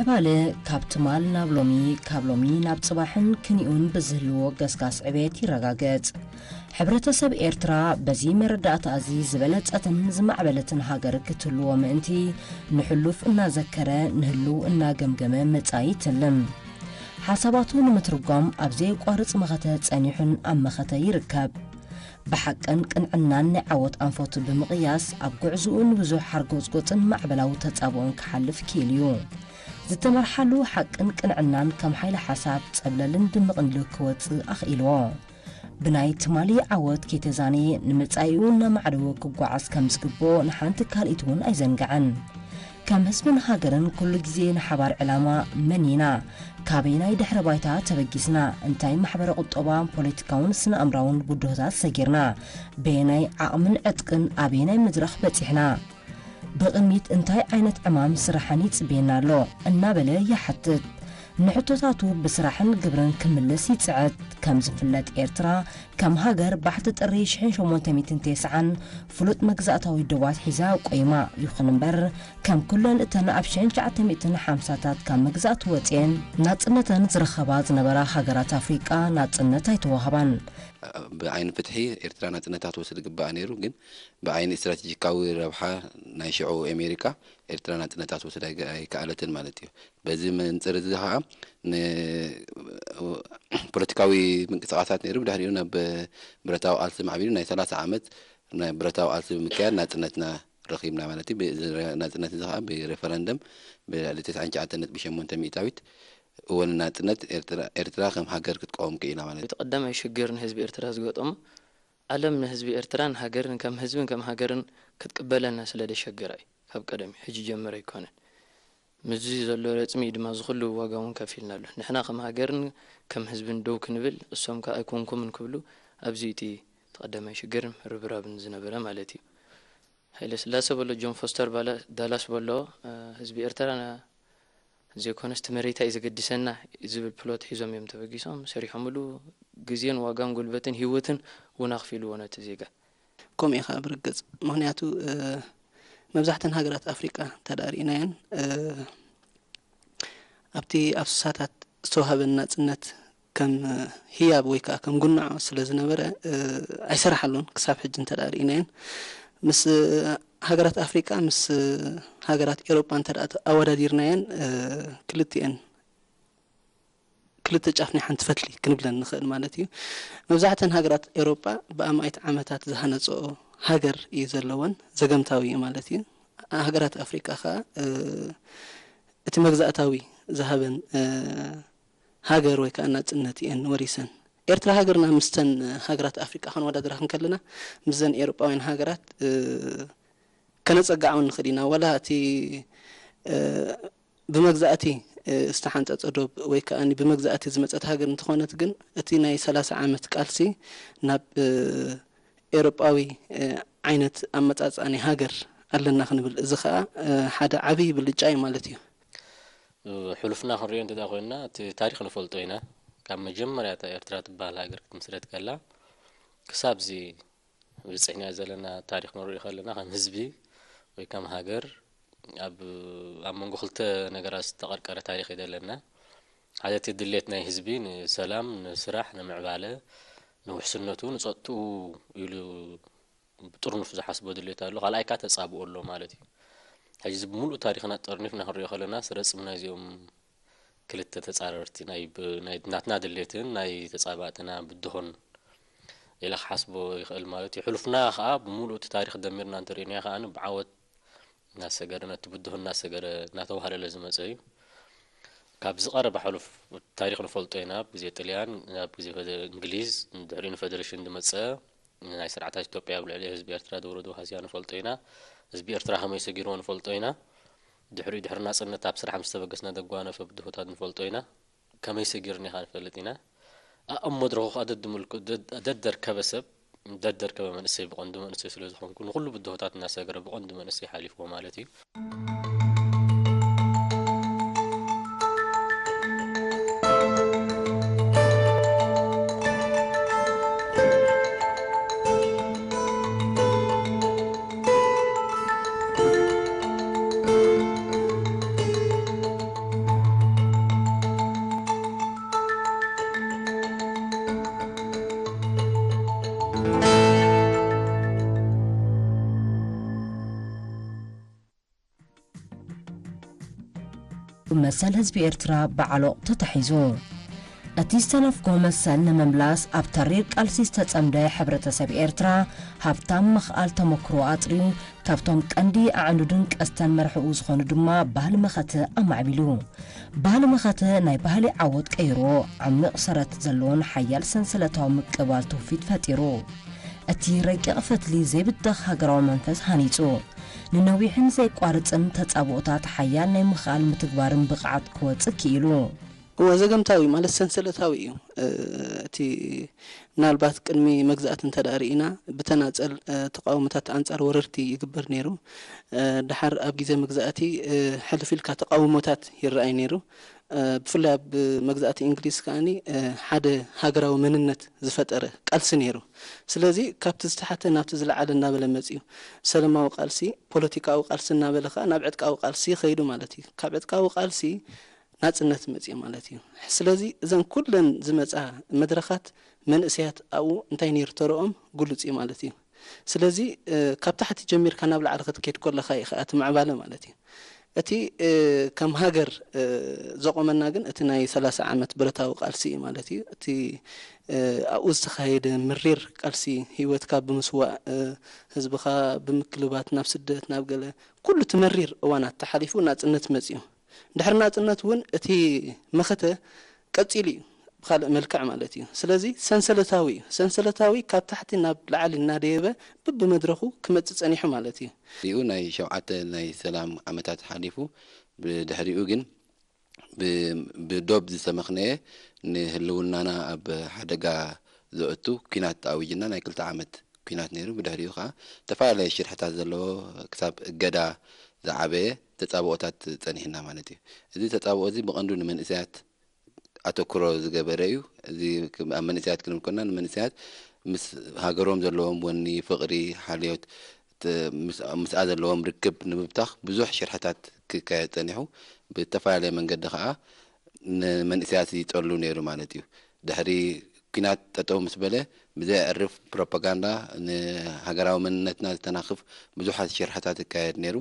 ማለ ካብ ትማል ናብ ሎሚ፣ ካብ ሎሚ ናብ ጽባሕን ክንዩን ብዝህልዎ ገስጋስ ዕቤት ይረጋገጽ። ሕብረተሰብ ኤርትራ በዚ መረዳእታ እዚ ዝበለጸትን ዝማዕበለትን ሃገር ክትህልዎ ምእንቲ ንሕሉፍ እናዘከረ ንህልው እናገምገመ መጻኢ ይትልም። ሓሳባቱ ንምትርጓም ኣብ ዘየቋርጽ መኸተ ጸኒሑን ኣብ መኸተ ይርከብ። ብሓቅን ቅንዕናን ናይ ዓወት ኣንፈቱ ብምቕያስ ኣብ ጉዕዝኡ ንብዙሕ ሓርጎጽጎጽን ማዕበላዊ ተጻብኦን ክሓልፍ ክኢሉ እዩ። ዝተመርሓሉ ሓቅን ቅንዕናን ከም ሓይሊ ሓሳብ ጸብለልን ድምቕን ኢሉ ክወጽእ ኣኽኢልዎ። ብናይ ትማሊ ዓወት ከይተዛነየ ንመጻኢኡ እናማዕደወ ክጓዓዝ ከም ዝግብኦ ንሓንቲ ካልኢት እውን ኣይዘንግዐን። ከም ህዝብን ሃገርን ኩሉ ግዜ ንሓባር ዕላማ መን ኢና፣ ካበየናይ ድሕረ ባይታ ተበጊስና፣ እንታይ ማሕበረ ቁጠባን ፖለቲካውን ስነ ኣእምራውን ብድሆታት ሰጊርና፣ በየናይ ዓቕምን ዕጥቅን ኣበየናይ መድረኽ በጺሕና፣ ብቕድሚት እንታይ ዓይነት ዕማም ስራሕን ይጽበየና ኣሎ እናበለ ይሓትት። ንሕቶታቱ ብስራሕን ግብርን ክምልስ ይጽዕት። ከም ዝፍለጥ ኤርትራ ከም ሃገር ባሕቲ ጥሪ ሽሕን ሸሞንተ ሚእትን ተስዓን ፍሉጥ መግዛእታዊ ዶባት ሒዛ ቆይማ። ይኹን እምበር ከም ኩለን እተን ኣብ ሽሕን ትሽዓተ ሚእትን ሓምሳታት ካብ መግዛእቲ ወጽኤን ናጽነተን ዝረኸባ ዝነበራ ሃገራት ኣፍሪቃ ናጽነት ኣይተዋህባን። ብዓይኒ ፍትሒ ኤርትራ ናጽነታ ትወስድ ግባኣ ነይሩ፣ ግን ብዓይኒ ስትራቴጂካዊ ረብሓ ናይ ሽዑ ኣሜሪካ ኤርትራ ናጽነታ ትወስድ ኣይከኣለትን ማለት እዩ። በዚ መንጽር እዚ ኸዓ ፖለቲካዊ ምንቅስቃሳት ነይሩ። ብድሕሪኡ ናብ ብረታዊ ቃልሲ ማዕቢሉ ናይ ሰላሳ ዓመት ናይ ብረታዊ ቃልሲ ብምክያድ ናጽነትና ረኺብና ማለት እዩ። ናጽነት እዚ ከዓ ብሬፈረንደም ብልዕሊ ተስዓን ትሽዓተን ነጥቢ ሸሞንተ ሚእታዊት እወ ንናጽነት ኤርትራ ከም ሃገር ክትቀውም ክኢላ ማለት እዩ። እቲ ቀዳማይ ሽግር ንህዝቢ ኤርትራ ዝገጠሞ ዓለም ንህዝቢ ኤርትራን ሃገርን ከም ህዝብን ከም ሃገርን ክትቅበለና ስለ ደሸገራ እዩ። ካብ ቀደም ሕጂ ጀምር ኣይኮነን። ምስዚ ዘሎ ረጽሚ ድማ ዝኹሉ ዋጋ እውን ከፊልና ኣሎ። ንሕና ከም ሃገርን ከም ህዝብን ደው ክንብል እሶም ከ ኣይኮንኩምን ክብሉ ኣብዚ እቲ ተቐዳማይ ሽግርን ርብራብን ዝነበረ ማለት እዩ። ሃይለ ስላሰ በሎ ጆን ፎስተር ዳላስ በሎ ህዝቢ ኤርትራ ዘይኮነስ እቲ መሬታ እዩ ዘገድሰና ዝብል ፕሎት ሒዞም እዮም ተበጊሶም ሰሪሖምሉ። ግዜን ዋጋን ጉልበትን ህይወትን እውን ኣኽፊልዎ ነቲ ዜጋ። ከምኡ ኢኻ ብርግጽ ምክንያቱ መብዛሕተን ሃገራት ኣፍሪቃ እንተደኣ ርኢናየን ኣብቲ ኣብ ስሳታት ዝተዋህበን ናጽነት ከም ህያብ ወይ ከዓ ከም ጉናዖ ስለ ዝነበረ ኣይሰራሓሉን ክሳብ ሕጂ እንተደኣ ርኢናየን ምስ ሃገራት ኣፍሪቃ ምስ ሃገራት ኤሮጳ እንተደኣ ኣወዳዲርናየን ክልቲኤን ክልተ ጫፍ ናይ ሓንቲ ፈትሊ ክንብለን ንኽእል ማለት እዩ። መብዛሕተን ሃገራት ኤሮጳ ብኣማኢት ዓመታት ዝሃነፅኦ ሃገር እዩ ዘለወን፣ ዘገምታዊ እዩ ማለት እዩ። ሃገራት ኣፍሪቃ ከዓ እቲ መግዛእታዊ ዝሃበን ሃገር ወይ ከዓ ናፅነት እየን ወሪሰን። ኤርትራ ሃገርና ምስተን ሃገራት ኣፍሪቃ ከነወዳድራ ክንከለና ምስዘን ኤሮጳውያን ሃገራት ከነጸግዓ እውን ንኽእል ኢና። ዋላ እቲ ብመግዛእቲ ዝተሓንጸጸ ዶብ ወይ ከዓ ብመግዛእቲ ዝመጸት ሃገር እንተኾነት ግን እቲ ናይ ሰላሳ ዓመት ቃልሲ ናብ ኤውሮጳዊ ዓይነት ኣመጻጽኣ ናይ ሃገር ኣለና ክንብል፣ እዚ ከዓ ሓደ ዓብዪ ብልጫ እዩ ማለት እዩ። ሕሉፍና ክንሪኦ እንተ ኮይንና እቲ ታሪኽ ንፈልጦ ኢና። ካብ መጀመርያ እታ ኤርትራ ትበሃል ሃገር ክትምስረት ከላ ክሳብ እዚ ብፅሕና ዘለና ታሪኽ ንርኢ ከለና ከም ህዝቢ ወይ ከም ሃገር ኣብ ኣብ መንጎ ክልተ ነገራት ዝተቐርቀረ ታሪኽ እዩ ዘለና። ሓደ እቲ ድሌት ናይ ህዝቢ ንሰላም፣ ንስራሕ፣ ንምዕባለ፣ ንውሕስነቱ፣ ንፀጥኡ ኢሉ ብጥርኑፍ ዝሓስቦ ድሌት ኣሎ። ካልኣይ ከዓ ተፃብኦ ኣሎ ማለት እዩ። ሕጂ እዚ ብምሉእ ታሪኽና ጠርኒፍና ክንሪኦ ከለና ስረፅም ናይዚኦም ክልተ ተጻረርቲ ናይ ብ- ናይ ናትና ድሌትን ናይ ተጻባእትና ብድሆን ኢለ ክሓስቦ ይኽእል ማለት እዩ። ሕሉፍና ከኣ ብምሉእ እቲ ታሪኽ ደሚርና እንተሪእናዮ ከኣ ብዓወት እናሰገረ ነቲ ብድሆ እናሰገረ እናተዋህለለ ዝመጸ እዩ። ካብ ዝቐረበ ሕሉፍ ታሪኽ ንፈልጦ ኢና። ኣብ ግዜ ጥልያን፣ ኣብ ግዜ ፈደ- እንግሊዝ፣ ድሕሪኡ ንፈደረሽን ዝመጸ ናይ ስርዓታት ኢትዮጵያ ኣብ ልዕሊ ህዝቢ ኤርትራ ዘውረዶ ሃስያ ንፈልጦ ኢና። ህዝቢ ኤርትራ ከመይ ሰጊርዎ ንፈልጦ ኢና። ድሕሪኡ ድሕሪ ናጽነት ኣብ ስራሕ ምስ ተበገስና ዘጓነፈ ብድሆታት ንፈልጦ ኢና። ከመይ ሰጊርና ኢኻ ንፈልጥ ኢና። ኣብ መድረኹ ከኣ ደድምልኩ- ደድ- ደደርከበ ሰብ፣ ደደርከበ መንእሰይ፣ ብቐንዱ መንእሰይ ስለ ዝኾንኩ ንኹሉ ብድሆታት እናሰገረ ብቐንዱ መንእሰይ ሓሊፍዎ ማለት እዩ። መሰል ህዝቢ ኤርትራ ብዓሎቕ ተታሒዙ። እቲ ዝተነፍጎ መሰል ንምምላስ ኣብ ተሪር ቃልሲ ዝተጸምደ ሕብረተሰብ ኤርትራ፣ ሃብታም ምኽኣል ተመክሮ ኣጥርዩ፣ ካብቶም ቀንዲ ኣዕኑድን ቀስተን መርሕኡ ዝኾኑ ድማ ባህሊ መኸተ ኣማዕቢሉ። ባህሊ መኸተ ናይ ባህሊ ዓወት ቀይርዎ፣ ዓሚቕ ሰረት ዘለዎን ሓያል ሰንሰለታዊ ምቅባል ትውፊት ፈጢሩ። እቲ ረቂቕ ፈትሊ ዘይብተኽ ሃገራዊ መንፈስ ሃኒጹ። ንነዊሕን ዘይቋርጽን ተጻብኦታት ሓያል ናይ ምኽኣል ምትግባርን ብቕዓት ክወጽእ ክኢሉ። እወ፣ ዘገምታዊ ማለት ሰንሰለታዊ እዩ። እ፣ እቲ ምናልባት ቅድሚ መግዛእቲ እንተ ደኣ ርኢና፣ ብተናጸል፣ እ፣ ተቃውሞታት ኣንጻር ወረርቲ ይግበር ነይሩ። እ፣ ደሓር ኣብ ግዜ መግዛእቲ፣ እ፣ ሕልፍ ኢልካ ተቃውሞታት ይረኣይ ነይሩ። እ፣ ብፍላይ ኣብ መግዛእቲ እንግሊዝ ከኣኒ፣ እ፣ ሓደ ሃገራዊ መንነት ዝፈጠረ ቃልሲ ነይሩ። ስለዚ ካብቲ ዝተሓተ ናብቲ ዝለዓለ እናበለ መጺኡ። ሰለማዊ ቃልሲ፣ ፖለቲካዊ ቃልሲ እናበለ ከኣ ናብ ዕጥቃዊ ቃልሲ ይኸይዱ ማለት እዩ። ካብ ዕጥቃዊ ቃልሲ ናጽነት መጽኡ ማለት እዩ። ስለዚ እዘን ኩለን ዝመጻ መድረኻት መንእሰያት ኣብኡ እንታይ ነይሩ ተረኦም ግሉጽ እዩ ማለት እዩ። ስለዚ፣ እ፣ ካብ ታሕቲ ጀሚርካ ናብ ላዕሊ ክትከይድ ከለኻ እዩ ከኣ እቲ ምዕባለ ማለት እዩ። እቲ፣ እ፣ ከም ሃገር፣ እ፣ ዘቆመና ግን እቲ ናይ ሰላሳ ዓመት ብረታዊ ቃልሲ እዩ ማለት እዩ። እቲ፣ እ፣ ኣብኡ ዝተኻየደ መሪር ቃልሲ፣ ህይወትካ ብምስዋእ፣ እ፣ ህዝብኻ ብምክልባት ናብ ስደት፣ ናብ ገለ፣ ኩሉ እቲ መሪር እዋናት ተሓሊፉ ናጽነት መጽዩ። ድሕሪ ናጽነት እውን እቲ መኸተ ቀጺሉ እዩ፣ ብኻልእ መልክዕ ማለት እዩ። ስለዚ ሰንሰለታዊ እዩ። ሰንሰለታዊ ካብ ታሕቲ ናብ ላዕሊ እናደየበ በብመድረኹ ክመጽእ ጸኒሑ ማለት እዩ። ድሕሪኡ ናይ ሸውዓተ ናይ ሰላም ዓመታት ሓሊፉ፣ ብድሕሪኡ ግን ብ-፣ ብዶብ ዝተመኽነየ፣ ንህልውናና ኣብ ሓደጋ ዘእቱ ኲናት ኣዊጅና፣ ናይ ክልተ ዓመት ኲናት ነይሩ። ብድሕሪኡ ኸዓ ዝተፈላለየ ሽርሕታት ዘለዎ፣ ክሳብ እገዳ ዝዓበየ ተጻብኦታት ጸኒሕና ማለት እዩ። እዚ ተጻብኦ እዚ ብቐንዱ ንመንእሰያት ኣተኩሮ ዝገበረ እዩ። እዚ ክ-፣ ኣብ መንእሰያት ክንብል ከለና፣ ንመንእሰያት ምስ ሃገሮም ዘለዎም ወኒ፣ ፍቕሪ፣ ሓልዮት፣ ት-፣ ምስ-፣ ምስኣ ዘለዎም ርክብ ንምብታኽ ብዙሕ ሽርሕታት ክካየድ ጸኒሑ፣ ብዝተፈላለየ መንገዲ ኸኣ ንመንእሰያት ይጸሉ ነይሩ ማለት እዩ። ድሕሪ ኲናት ጠጠው ምስ በለ፣ ብዘየዕርፍ ፕሮፓጋንዳ፣ ንሃገራዊ መንነትና ዝተናኽፍ ብዙሓት ሽርሕታት ይካየድ ነይሩ።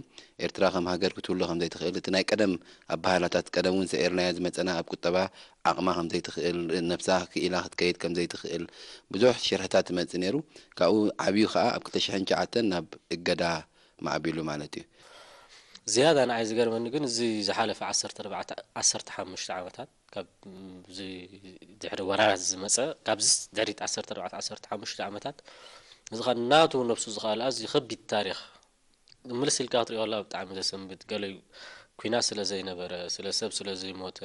ኤርትራ ከም ሃገር ክትህሉ ከም ዘይትኽእል፣ እቲ ናይ ቀደም ኣበሃህላታት፣ ቀደም እውን ሰዒርናዮ ዝመጸና፣ ኣብ ቁጠባ ዓቕማ ከም ዘይትኽእል፣ ነብሳ ክኢላ ክትከይድ ከም ዘይትኽእል፣ ብዙሕ ሽርሕታት ይመጽእ ነይሩ። ካብኡ ዓብዩ ከኣ ኣብ ክልተ ሽሕን ትሽዓተን ናብ እገዳ ማዕቢሉ ማለት እዩ። ዝያዳ ንዓይ ዝገርመኒ ግን፣ እዚ ዝሓለፈ ዓሰርተ ኣርባዕተ፣ ዓሰርተ ሓሙሽተ ዓመታት፣ ካብ፣ እዚ ድሕሪ ወራራት ዝመጸ፣ ካብዚ ድሕሪት ዓሰርተ ኣርባዕተ፣ ዓሰርተ ሓሙሽተ ዓመታት፣ እዚ ኸኣ ናቱ ነብሱ ዝኸኣለ ኣዝዩ ከቢድ ታሪኽ፣ ምልስ ኢልካ ክትሪኦ ከለኻ ብጣዕሚ ዘሰንብድ፣ ገለ ኲናት ስለ ዘይነበረ፣ ስለ ሰብ ስለ ዘይሞተ፣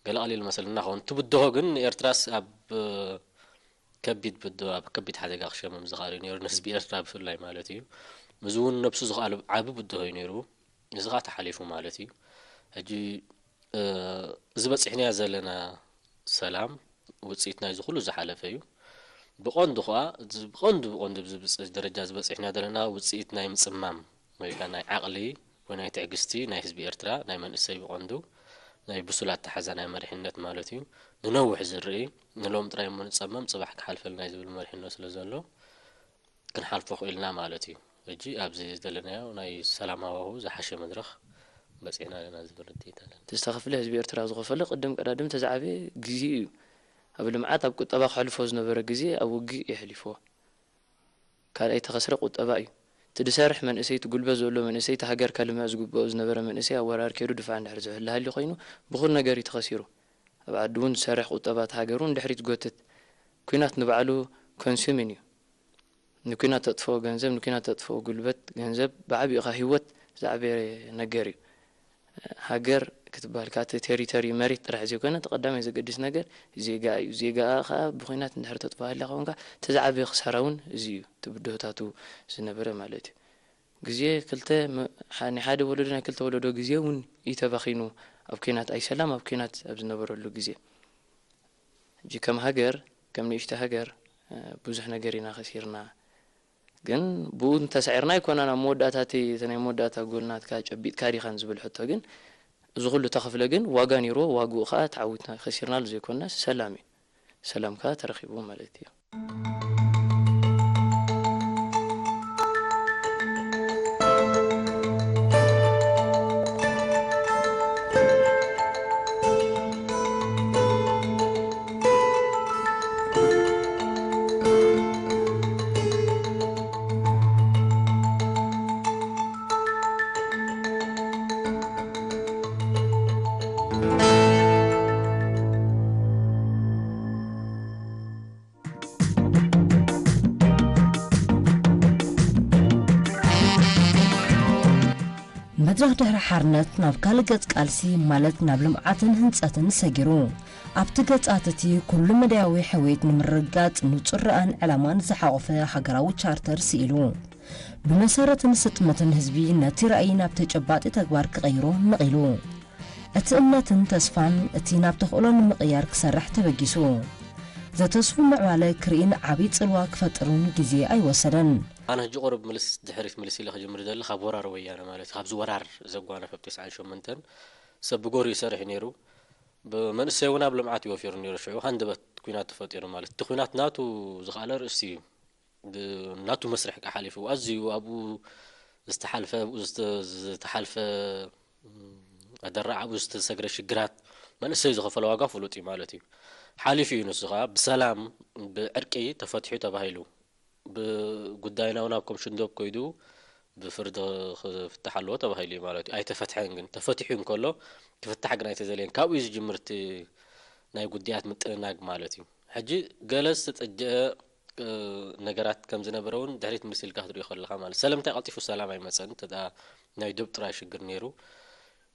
ገለ ቀሊል መሰልና ኸውን። እቲ ብድሆ ግን ንኤርትራስ ኣብ ከቢድ ብድሆ፣ ኣብ ከቢድ ሓደጋ ክሸመም ዝኽኣል እዩ ነይሩ፣ ንህዝቢ ኤርትራ ብፍላይ ማለት እዩ። እዚ እውን ነብሱ ዝኸኣለ ዓቢ ብድሆ እዩ ነይሩ። እዚ ኸኣ ተሓሊፉ ማለት እዩ። ሕጂ፣ እ፣ እዚ በጺሕናዮ ዘለና ሰላም ውጽኢት ናይዚ ኩሉ ዝሓለፈ እዩ። ብቐንዱ ኸኣ፣ እዚ ብቐንዱ፣ ብቐንዱ ኣብዚ ብጽ-፣ ደረጃ ዝበጺሕናዮ ዘለና ውጽኢት ናይ ምጽማም ወይ ከኣ ናይ ዓቕሊ ወይ ናይ ትዕግስቲ ናይ ህዝቢ ኤርትራ፣ ናይ መንእሰይ ብቐንዱ፣ ናይ ብሱል ኣተሓዛ ናይ መሪሕነት ማለት እዩ። ንነዊሕ ዝርኢ፣ ንሎም ጥራይ እሞ ንጸመም፣ ጽባሕ ክሓልፈልና እዩ ዝብል መሪሕነት ስለ ዘሎ፣ ክንሓልፎ ክኢልና ማለት እዩ። ሕጂ ኣብዚ ዝደለናዮ ናይ ሰላም ሃዋሁ ዝሓሸ መድረኽ በጺሕና ኣለና ዝብል ርድኢት ኣለኒ። እቲ ዝተኸፍለ ህዝቢ ኤርትራ ዝኸፈሎ ቅድም ቀዳድም ተዛዕበ ግዜ እዩ። ኣብ ልምዓት፣ ኣብ ቁጠባ ከሕልፎ ዝነበረ ግዜ ኣብ ውግእ የሕሊፍዎ። ካልኣይ ተኸስረ ቁጠባ እዩ። እቲ ዝሰርሕ መንእሰይ፣ እቲ ጉልበት ዘሎ መንእሰይ፣ እቲ ሃገር ከልምዕ ዝግብኦ ዝነበረ መንእሰይ ኣብ ወራር ከይዱ ድፋዕ እንድሕር ዝህሉ ሃልዩ ኮይኑ ብኹሉ ነገር እዩ ተኸሲሩ። ኣብ ዓዲ እውን ዝሰርሕ ቁጠባ እቲ ሃገር እውን ድሕሪት ዝጎትት። ኲናት ንባዕሉ ኮንሱሚን እዩ። ንኲናት ተጥፍኦ ገንዘብ፣ ንኲናት ተጥፍኦ ጉልበት፣ ገንዘብ ብዓቢኡ ኸዓ ህይወት ዝዓበየ ነገር እዩ። ሃገር ክትበሃል ከኣ እቲ ቴሪቶሪ መሬት ጥራሕ ዘይኮነ፣ እቲ ቀዳማይ ዘገድስ ነገር ዜጋ እዩ። ዜጋ ኸኣ ብኹናት እንድሕር ተጥፍኦ ሃልያ ኸውን ከኣ፣ እቲ ዝዓበየ ክሳራ እውን እዚ እዩ። እቲ ብድሆታቱ ዝነበረ ማለት እዩ። ግዜ ክልተ መ-፣ ሓ-፣ ናይ ሓደ ወለዶ፣ ናይ ክልተ ወለዶ ግዜ እውን እዩ ተባኺኑ፣ ኣብ ኲናት ኣይሰላም፣ ኣብ ኲናት ኣብ ዝነበረሉ ግዜ። ሕጂ ከም ሃገር፣ ከም ንእሽቶ ሃገር፣ እ፣ ብዙሕ ነገር ኢና ከሲርና። ግን ብኡ እንተሳዒርና ኣይኮናን፣ ኣብ መወዳእታ እቲ፣ እቲ ናይ መወዳእታ ጎል ናትካ ጨቢጥካ ዲኻን ዝብል ሕቶ ግን፣ እዚ ኩሉ ተኸፍለ ግን ዋጋ ነይርዎ፣ ዋግኡ ኸኣ ተዓዊትና፣ ከሲርናሉ ዘይኮንናስ ሰላም እዩ። ሰላም ከኣ ተረኺቡ ማለት እዩ። ብዙሕ ድሕሪ ሓርነት ናብ ካልእ ገጽ ቃልሲ፣ ማለት ናብ ልምዓትን ህንጸትን ሰጊሩ። ኣብቲ ገጻት እቲ ኩሉ መዳያዊ ሕውየት ንምርግጋጽ ንጹር ራእን ዕላማን ዝሓቖፈ ሃገራዊ ቻርተር ስኢሉ። ብመሰረትን ስጥመትን ህዝቢ ነቲ ራእይ ናብ ተጨባጢ ተግባር ክቐይሮ ነቒሉ። እቲ እምነትን ተስፋን እቲ ናብ ተኽእሎ ንምቕያር ክሰርሕ ተበጊሱ። ዘተስፉ ምዕባለ ክርእን ዓቢ ጽልዋ ክፈጥርን ግዜ ኣይወሰደን። ኣነ ሕጂ ቁሩብ ምልስ ድሕሪት ምልስ ኢለ ክጅምር ዝደሊ ካብ ወራር ወያነ ማለት እዩ። ካብዚ ወራር ዘጓነፈ ብ ተስዓን ሸሞንተን ሰብ ብጎሩ ይሰርሕ ነይሩ። ብመንእሰይ እውን ኣብ ልምዓት ይወፊሩ ነይሩ። ሽዑ ሃንደበት ኲናት ተፈጢሩ ማለት እቲ ኲናት ናቱ ዝኸኣለ ርእሲ እዩ። ብ-፣ ናቱ መስርሕ ከሓሊፉ ኣዝዩ ኣብኡ ዝተሓልፈ፣ ኣብኡ ዝተ-፣ ዝተሓልፈ፣ ም፣ ኣደራዕ ኣብኡ ዝተሰግረ ሽግራት መንእሰይ ዝኸፈለ ዋጋ ፍሉጥ እዩ ማለት እዩ። ሓሊፉ እዩ ንሱ ኸዓ ብሰላም ብዕርቂ ተፈትሑ ተባሂሉ። ብጉዳይና እውን ኣብ ኮምሽን ዶብ ኮይዱ ብፍርዲ ክፍታሕ ኣለዎ ተባሂሉ እዩ ማለት እዩ። ኣይተፈትሐን ግን ተፈቲሑ እንከሎ ክፍታሕ ግን ኣይተደልየን። ካብኡ እዩ ዝጅምር እቲ ናይ ጉዳያት ምጥንናግ ማለት እዩ። ሕጂ ገለ ዝተጠጀአ እ፣ ነገራት ከም ዝነበረ እውን ድሕሪት ምልስ ኢልካ ክትሪኦ ከለኻ ማለት ሰለምታይ ቀልጢፉ ሰላም ኣይመፀን እንተ ደኣ ናይ ዶብ ጥራይ ሽግር ነይሩ።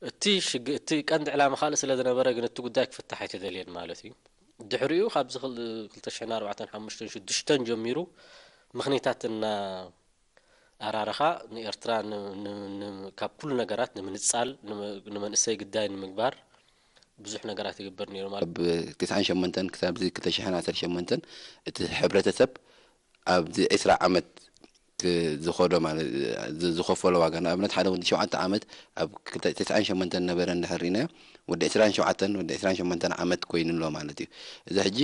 እቲ ሽግ-፣ እቲ ቀንዲ ዕላማ ካልእ ስለ ዝነበረ ግን እቲ ጉዳይ ክፍታሕ ኣይተደልየን ማለት እዩ። ድሕሪኡ ካብዚ ክል-፣ ክልተ ሽሕን ኣርባዕተን ሓሙሽተን ሽዱሽተን ጀሚሩ ምኽኒታት እና ኣራርኻ ንኤርትራ ን-፣ ን-፣ ን-፣ ካብ ኩሉ ነገራት ንምንጻል፣ ንመ-፣ ንመንእሰይ ግዳይ ንምግባር ብዙሕ ነገራት ይግበር ነይሩ ማለት። ካብ ተስዓን ሸሞንተን ክሳብ እዚ ክልተ ሽሕን ዓሰርተ ሸሞንተን እቲ ሕብረተሰብ ኣብዚ ዕስራ ዓመት ክ-፣ ዝኸዶ ማለት ዝ-፣ ዝኸፈሎ ዋጋ፣ ንኣብነት ሓደ ወዲ ሸውዓተ ዓመት ኣብ ክልተ፣ ተስዓን ሸሞንተን ነበረ እንድሕር ርኢናዮ፣ ወዲ ዕስራን ሸውዓተን፣ ወዲ ዕስራን ሸሞንተን ዓመት ኮይኑ ኣሎ ማለት እዩ። እዚ ሕጂ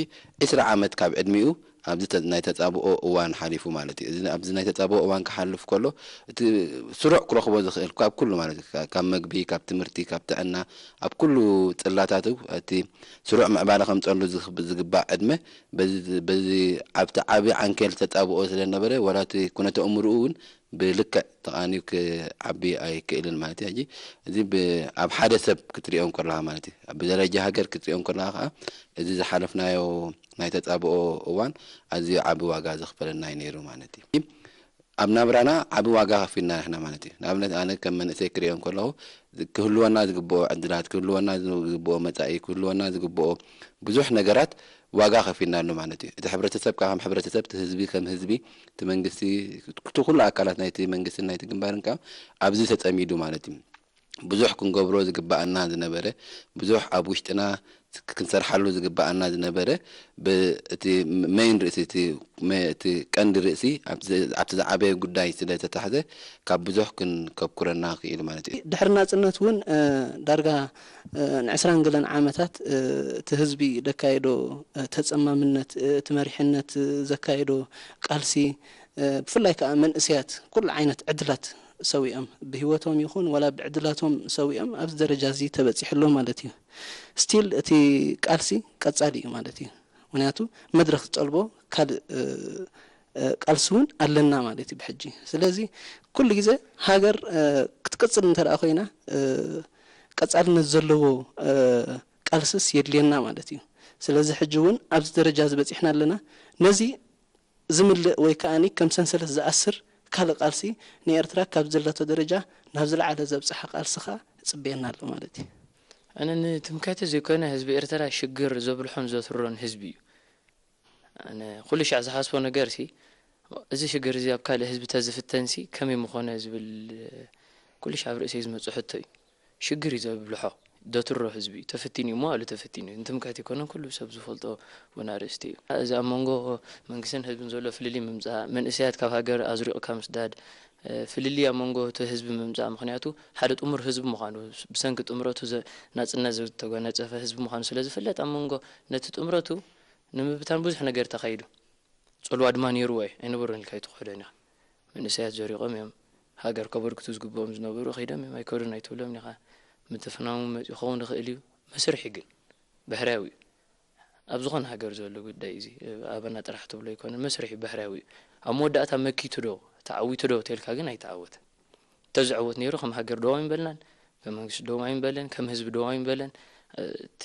ዕስራ ዓመት ካብ ዕድሚኡ ኣብዚ ተ-፣ ናይ ተጻብኦ እዋን ሓሊፉ ማለት እዩ። እዚ ኣብዚ ናይ ተጻብኦ እዋን ክሓልፍ ከሎ እቲ ስሩዕ ክረኽቦ ዝኽእል ካብ ኩሉ ማለት እዩ፣ ካ-፣ ካብ መግቢ፣ ካብ ትምህርቲ፣ ካብ ጥዕና፣ ኣብ ኩሉ ጽላታቱ እቲ ስሩዕ ምዕባለ ከምጸሉ ዝኽ-፣ ዝግባእ ዕድመ በዚ፣ በዚ ኣብቲ ዓቢ ዓንኬል ተጻብኦ ስለ ዝነበረ ዋላ እቲ ኩነተ እምርኡ እውን ብልክዕ ተቓንዩ ክዓቢ ኣይክእልን ማለት እዩ። ሕጂ እዚ ብ-፣ ኣብ ሓደ ሰብ ክትሪኦ እንከለኻ ማለት እዩ። ብደረጃ ሃገር ክትሪኦ እንከለኻ ከኣ እዚ ዝሓለፍናዮ ናይ ተጻብኦ እዋን ኣዝዩ ዓቢ ዋጋ ዘኽፈለና እዩ ነይሩ ማለት እዩ። ኣብ ናብራና ዓቢ ዋጋ ከፊልና ንሕና ማለት እዩ። ንኣብነት ኣነ ከም መንእሰይ ክሪኦ እንከለኹ ክህልወና ዝግብኦ ዕድላት፣ ክህልወና ዝግብኦ መጻኢ፣ ክህልወና ዝግብኦ ብዙሕ ነገራት ዋጋ ከፊልናሉ ማለት እዩ። እቲ ሕብረተሰብ ከም ሕብረተሰብ፣ እቲ ህዝቢ ከም ህዝቢ፣ እቲ መንግስቲ፣ እቲ ኩሉ ኣካላት ናይቲ መንግስትን ናይቲ ግንባርን ከኣ ኣብዚ ተጸሚዱ ማለት እዩ። ብዙሕ ክንገብሮ ዝግባኣና ዝነበረ፣ ብዙሕ ኣብ ውሽጥና ክንሰርሓሉ ዝግባኣና ዝነበረ፣ ብ-፣ እቲ መይን ርእሲ፣ እቲ መ-፣ እቲ ቀንዲ ርእሲ ኣብቲ፣ ኣብቲ ዝዓበየ ጉዳይ ስለ ዝተታሕዘ ካብ ብዙሕ ክን-፣ ከብኩረና ክኢሉ ማለት እዩ። ድሕሪ ናጽነት እውን፣ እ፣ ዳርጋ፣ እ፣ ንዕስራን ገለን ዓመታት፣ እ፣ እቲ ህዝቢ ዘካየዶ፣ እ፣ ተጸማምነት፣ እ፣ እቲ መሪሕነት ዘካየዶ ቃልሲ፣ እ፣ ብፍላይ ከኣ መንእሰያት ኩሉ ዓይነት ዕድላት ሰዊኦም፣ ብህይወቶም ይኹን ዋላ ብዕድላቶም ሰዊኦም ኣብዚ ደረጃ እዚ ተበጺሑ ኣሎ ማለት እዩ። ስቲል እቲ ቃልሲ ቀጻሊ እዩ ማለት እዩ። ምኽንያቱ መድረኽ ዝጠልቦ ካልእ፣ እ፣ እ፣ ቃልሲ እውን ኣለና ማለት እዩ ብሕጂ። ስለዚ ኩሉ ግዜ ሃገር፣ እ፣ ክትቅጽል እንተ ደኣ ኮይና፣ እ፣ ቀጻልነት ዘለዎ፣ እ፣ ቃልስስ የድልየና ማለት እዩ። ስለዚ ሕጂ እውን ኣብዚ ደረጃ እዚ በጺሕና ኣለና። ነዚ ዝምልእ ወይ ከኣኒ ከም ሰንሰለት ዝኣስር ካልእ ቃልሲ ንኤርትራ ካብ ዘለቶ ደረጃ ናብ ዝለዓለ ዘብጽሓ ቃልሲ ከኣ ይጽበየና ኣሎ ማለት እዩ። ኣነ ንትምክሕቲ ዘይኮነ ህዝቢ ኤርትራ ሽግር ዘብልሖን ዘትሮን ህዝቢ እዩ። ኣነ ኩሉ ሻዕ ዝሓስቦ ነገር ሲ፣ እዚ ሽግር እዚ ኣብ ካልእ ህዝቢ ተዝፍተን ሲ ከመይ ምኾነ ዝብል ኩሉ ሻዕ ኣብ ርእሰይ ዝመጽእ ሕቶ እዩ። ሽግር እዩ ዘብልሖ፣ ዘትሮ ህዝቢ እዩ። ተፈቲኑ እዩ፣ መዋእሉ ተፈቲኑ እዩ። ንትምክሕቲ ኣይኮነን፣ ኩሉ ሰብ ዝፈልጦ እውን ኣርእስቲ እዩ። እዚ ኣብ መንጎ መንግስትን ህዝብን ዘሎ ፍልልይ ምምጻእ፣ መንእሰያት ካብ ሃገር ኣዝሪቕካ ምስዳድ፣ እ፣ ፍልልይ ኣብ መንጎ እቲ ህዝቢ ምምጻእ፣ ምኽንያቱ ሓደ ጥሙር ህዝቢ ምዃኑ፣ ብሰንኪ ጥምረቱ ዘ-፣ ናጽነት ዝተጎናጸፈ ህዝቢ ምዃኑ ስለ ዝፍለጥ፣ ኣብ መንጎ ነቲ ጥምረቱ ንምብታን ብዙሕ ነገር ተኻይዱ። ጽልዋ ድማ ነይርዎ እዩ። ኣይነበሮን ኢልካ ኣይትኽሕዶን ኢኻ። መንእሰያት ዘሪቖም እዮም። ሃገር ከበርክቱ ዝግብኦም ዝነበሩ ከይዶም እዮም። ኣይከዱን ኣይትብሎም ኢኻ። ምትፍናኑ መጺኡ ክኸውን ይኽእል እዩ። መስርሒ ግን ባህርያዊ እዩ። ኣብ ዝኾነ ሃገር ዘሎ ጉዳይ እዚ፣ ኣበና ጥራሕ ትብሎ ኣይኮነን። መስርሒ ባህርያዊ እዩ። ኣብ መወዳእታ መኪቱ ዶ፣ ተዓዊቱ ዶ ተልካ ግን ኣይተዓወተን። ተዝዕወት ነይሩ ከም ሃገር ደው ኣይምበልናን፣ ከም መንግስቲ ደው ኣይምበለን፣ ከም ህዝቢ ደው ኣይምበለን። እቲ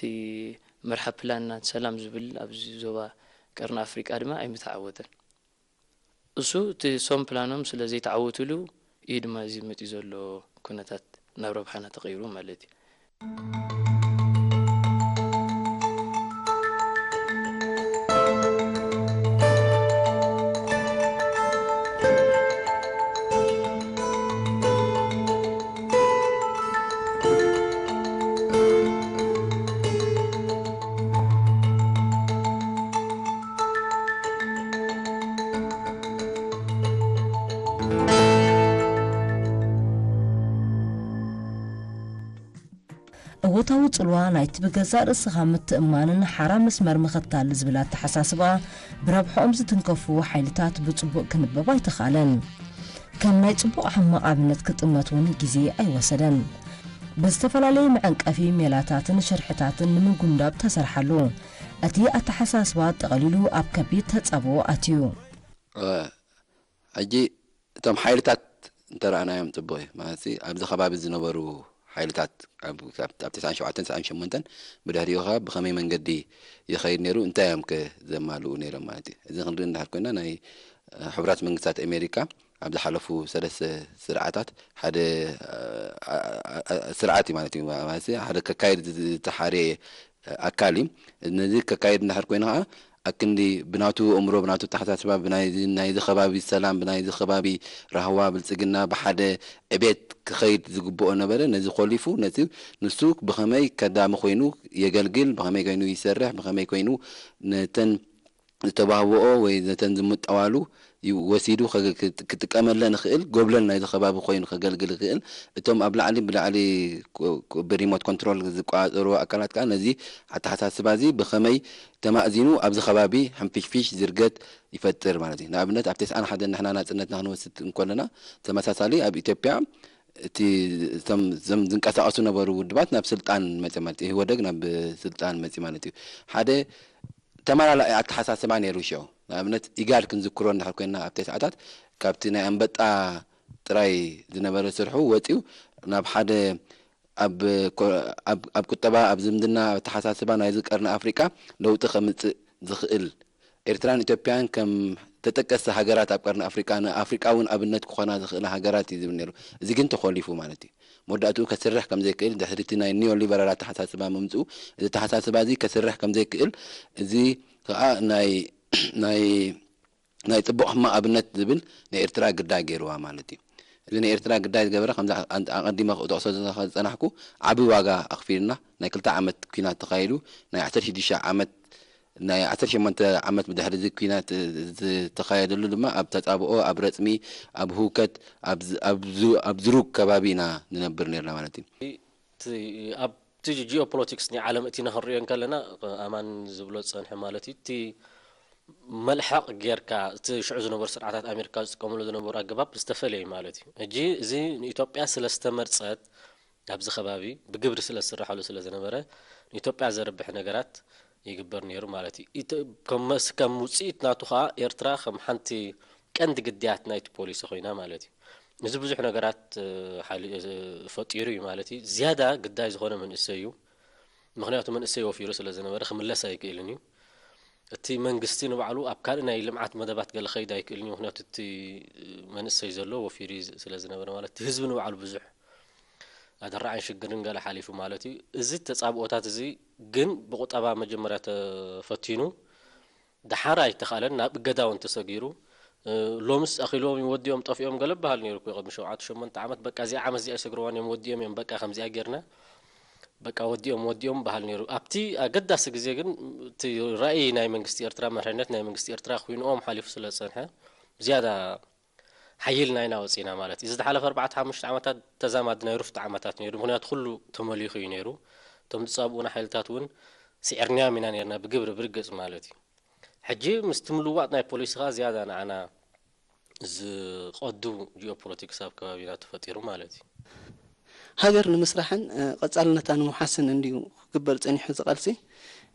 መርሓ ፕላን ናት ሰላም ዝብል ኣብዚ ዞባ ቀርኒ ኣፍሪቃ ድማ ኣይምተዓወተን። እሱ እቲ ሶም ፕላኖም ስለ ዘይተዓወትሉ እዩ ድማ እዚ መጺኡ ዘሎ ኩነታት። ናብ ረብሓና ተቐይሩ ማለት እዩ። እወታዊ ጽልዋ ናይቲ ብገዛእ ርእስኻ ምትእምማንን ሓራ መስመር ምኽታል ዝብል ኣተሓሳስባ፣ ብረብሕኦም ዝትንከፉ ሓይልታት ብጽቡቕ ክንበብ ኣይተኻእለን። ከም ናይ ጽቡቕ ሕማቕ ኣብነት ክጥመት እውን ግዜ ኣይወሰደን። ብዝተፈላለየ መዐንቀፊ ሜላታትን ሽርሕታትን ንምጉንዳብ ተሰርሓሉ። እቲ ኣተሓሳስባ ጠቐሊሉ ኣብ ከቢድ ተጻብኦ ኣትዩ። ሕጂ እቶም ሓይልታት እንተረኣናዮም ጽቡቕ እዩ። ማለት ኣብዚ ከባቢ ዝነበሩ ሓይልታት ኣብ ኣብ- ኣብ ተስዓን ሸውዓተን ተስዓን ሸሞንተን ብድሕሪኡ ከ ብኸመይ መንገዲ ይኸይድ ነይሩ፣ እንታይ እዮም ከ ዘማልኡ ነይሮም ማለት እዩ። እዚ ክንርኢ እንድሕር ኮይና ናይ ሕቡራት መንግስታት ኣሜሪካ ኣብ ዝሓለፉ ሰለስተ ስርዓታት ሓደ ስርዓት እዩ ማለት እዩ። ማለት ሓደ ከካይድ ዝተሓርየ ኣካል እዩ። ነዚ ከካይድ እንድሕር ኮይኑ ከዓ ኣክንዲ ብናቱ ኣእምሮ፣ ብናቱ ኣተሓሳስባ፣ ብናይዚ ናይዚ ከባቢ ሰላም፣ ብናይዚ ከባቢ ራህዋ ብልጽግና ብሓደ ዕቤት ክኸይድ ዝግብኦ ነበረ። ነዚ ኮሊፉ ነቲ ንሱ ብኸመይ ከዳሚ ኮይኑ የገልግል፣ ብኸመይ ኮይኑ ይሰርሕ፣ ብኸመይ ኮይኑ ነተን ዝተባህብኦ ወይ ነተን ዝምጠዋሉ ወሲዱ ክጥቀመለን ይኽእል፣ ጎብለል ናይዚ ከባቢ ኮይኑ ከገልግል ይኽእል። እቶም ኣብ ላዕሊ ብላዕሊ ብሪሞት ኮንትሮል ዝቆፃፀሩ ኣካላት ከዓ ነዚ ኣተሓሳስባ እዚ ብኸመይ ተማእዚኑ ኣብዚ ከባቢ ሕንፍሽፍሽ ዝርገት ይፈጥር ማለት እዩ። ንኣብነት ኣብ ተስዓን ሓደን ንሕና ናፅነትና ክንወስድ እንኮለና ተመሳሳሊ ኣብ ኢትዮጵያ እቲ እቶም ዝንቀሳቀሱ ነበሩ ውድባት ናብ ስልጣን መፅእ ማለት እዩ። ኢህወደግ ናብ ስልጣን መፅእ ማለት እዩ። ሓደ ተመላላኢ ኣተሓሳስባ ነይሩ ሽዑ። ንኣብነት ኢጋድ ክንዝክሮ እንድሕር ኮይና ኣብቲ ሰዓታት ካብቲ ናይ ኣንበጣ ጥራይ ዝነበረ ስርሑ ወፂኡ ናብ ሓደ ኣብ ኣብ ቁጠባ፣ ኣብ ዝምድና፣ ኣብ ኣተሓሳስባ ናይዚ ቀርኒ ኣፍሪቃ ለውጢ ከምፅእ ዝኽእል ኤርትራን ኢትዮጵያን ከም ተጠቀስቲ ሃገራት ኣብ ቀርኒ ኣፍሪቃ ንኣፍሪቃ እውን ኣብነት ክኾና ዝኽእላ ሃገራት እዩ ዝብል ነይሩ። እዚ ግን ተኾሊፉ ማለት እዩ። መወዳእትኡ ከስርሕ ከም ዘይክእል ድሕሪ እቲ ናይ ኒዮ ሊበራል ኣተሓሳስባ ምምፅኡ እዚ ኣተሓሳስባ እዚ ከስርሕ ከም ዘይክእል እዚ ከዓ ናይ ናይ ናይ ፅቡቕ ሕማቕ ኣብነት ዝብል ናይ ኤርትራ ግዳይ ገይርዋ ማለት እዩ። እዚ ናይ ኤርትራ ግዳይ ዝገበረ ከምዚ ኣቐዲመ ክጠቕሶ ዝፀናሕኩ ዓብዪ ዋጋ ኣኽፊልና ናይ ክልተ ዓመት ኲናት ተኻይዱ ናይ ዓሰርተ ሽዱሽተ ዓመት ናይ ዓሰርተ ሸሞንተ ዓመት ብድሕሪ እዚ ኲናት ዝተኻየደሉ ድማ ኣብ ተፃብኦ ኣብ ረፅሚ ኣብ ህውከት ኣብ ዝሩግ ከባቢ ኢና ንነብር ነርና ማለት እዩ። ኣብቲ ጂኦፖለቲክስ ናይ ዓለም እቲ ንክንሪኦ እንከለና ኣማን ዝብሎ ዝፀንሐ ማለት እዩ እቲ መልሓቕ ጌርካ እቲ ሽዑ ዝነበሩ ስርዓታት ኣሜሪካ ዝጥቀምሉ ዝነበሩ ኣገባብ ዝተፈለየ ማለት እዩ። ሕጂ እዚ ንኢትዮጵያ ስለ ዝተመርፀት ኣብዚ ከባቢ ብግብሪ ስለ ዝስርሓሉ ስለ ዝነበረ ንኢትዮጵያ ዘርብሕ ነገራት ይግበር ነይሩ ማለት እዩ። ከም ውፅኢት ናቱ ከዓ ኤርትራ ከም ሓንቲ ቀንዲ ግዳያት ናይቲ ፖሊሲ ኮይና ማለት እዩ። እዚ ብዙሕ ነገራት ፈጢሩ እዩ ማለት እዩ። ዝያዳ ግዳይ ዝኾነ መንእሰይ እዩ። ምኽንያቱ መንእሰይ ወፊሩ ስለ ዝነበረ ክምለስ ኣይክእልን እዩ። እቲ መንግስቲ ንባዕሉ ኣብ ካልእ ናይ ልምዓት መደባት ገለ ክኸይድ ኣይክእልን እዩ። ምኽንያቱ እቲ መንእሰይ ዘሎ ወፊሩ ስለ ዝነበረ ማለት እቲ ህዝቢ ንባዕሉ ብዙሕ ኣደራዕን ሽግርን ገለ ሓሊፉ ማለት እዩ። እዚ ተፃብኦታት እዚ ግን ብቁጠባ መጀመርያ ተፈቲኑ ደሓር ኣይተኻለን፣ ናብ እገዳ እውን ተሰጊሩ። ሎምስ ኣኺሎም ወዲኦም ጠፊኦም ገለ በሃል ነይሩ እኮ ቅድሚ ሸውዓተ ሸሞንተ ዓመት በቃ እዚኣ ዓመት እዚኣ ይሰግርዋን እዮም ወዲኦም እዮም በቃ ከምዚኣ ጌርና በቃ ወዲኦም ወዲኦም በሃል ነይሩ። ኣብቲ ኣገዳሲ ግዜ ግን እቲ ራእይ ናይ መንግስቲ ኤርትራ መርሕነት ናይ መንግስቲ ኤርትራ ኩይንኦም ሓሊፉ ስለ ዝጸንሐ ዝያዳ ሓይልና ኢና ወጺና ማለት እዩ። ዝሓለፈ ኣርባዕተ ሓሙሽተ ዓመታት ተዛማዲ ናይ ሩፍታ ዓመታት ነይሩ። ምኽንያቱ ኩሉ ተመሊኹ እዩ ነይሩ። እቶም ዝጻብኡና ሓይልታት እውን ስዒርናዮም ኢና ነርና ብግብሪ ብርግጽ ማለት እዩ። ሕጂ ምስቲ ምልዋጥ ናይ ፖሊሲ ከኣ ዝያዳ ንዓና ዝቐዱ ጂኦፖለቲክስ ኣብ ከባቢና ተፈጢሩ ማለት እዩ። ሃገር ንምስራሕን ቀጻልነታ ንምውሓስን እንድዩ ክግበር ጸኒሑ እዚ ቃልሲ።